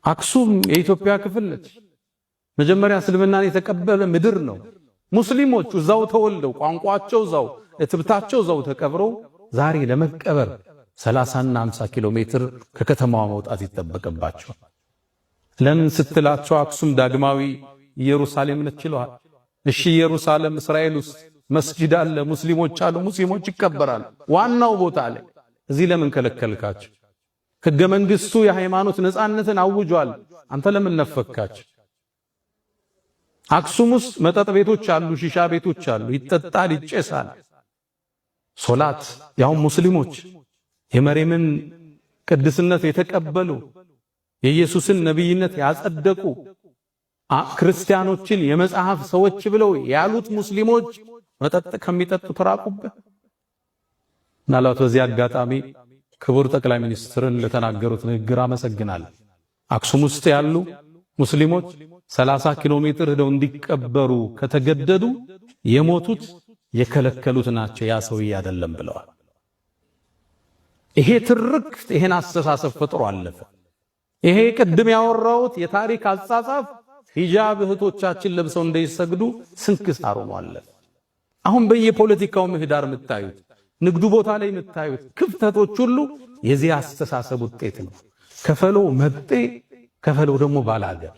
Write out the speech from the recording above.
አክሱም የኢትዮጵያ ክፍል ነች። መጀመሪያ እስልምናን የተቀበለ ምድር ነው። ሙስሊሞች እዛው ተወልደው፣ ቋንቋቸው እዛው፣ እትብታቸው እዛው ተቀብረው ዛሬ ለመቀበር 30 እና 50 ኪሎ ሜትር ከከተማዋ መውጣት ይጠበቅባቸዋል። ለምን ስትላቸው አክሱም ዳግማዊ ኢየሩሳሌም ነች ይለዋል። እሺ፣ ኢየሩሳሌም እስራኤል ውስጥ መስጂድ አለ፣ ሙስሊሞች አሉ፣ ሙስሊሞች ይቀበራሉ ዋናው ቦታ ላይ። እዚህ ለምን ከለከልካቸው? ህገ መንግስቱ የሃይማኖት ነፃነትን አውጇል። አንተ ለምን ነፈካቸው? አክሱም ውስጥ መጠጥ ቤቶች አሉ፣ ሺሻ ቤቶች አሉ፣ ይጠጣል፣ ይጨሳል። ሶላት ያው ሙስሊሞች የመርየምን ቅድስነት የተቀበሉ፣ የኢየሱስን ነቢይነት ያጸደቁ፣ ክርስቲያኖችን የመጽሐፍ ሰዎች ብለው ያሉት ሙስሊሞች መጠጥ ከሚጠጡት ራቁበት። ምናልባት በዚህ አጋጣሚ ክቡር ጠቅላይ ሚኒስትርን ለተናገሩት ንግግር አመሰግናለሁ። አክሱም ውስጥ ያሉ ሙስሊሞች 30 ኪሎ ሜትር ሄደው እንዲቀበሩ ከተገደዱ የሞቱት የከለከሉት ናቸው፣ ያ ሰውዬ አይደለም ብለዋል። ይሄ ትርክት ይሄን አስተሳሰብ ፈጥሮ አለፈ። ይሄ ቅድም ያወራሁት የታሪክ አጻጻፍ ሂጃብ እህቶቻችን ለብሰው እንዳይሰግዱ ስንክሳር ሆኖ አለፈ። አሁን በየፖለቲካው ምህዳር የምታዩት፣ ንግዱ ቦታ ላይ የምታዩት ክፍተቶች ሁሉ የዚህ አስተሳሰብ ውጤት ነው። ከፈለው መጤ፣ ከፈለው ደግሞ ባላገር።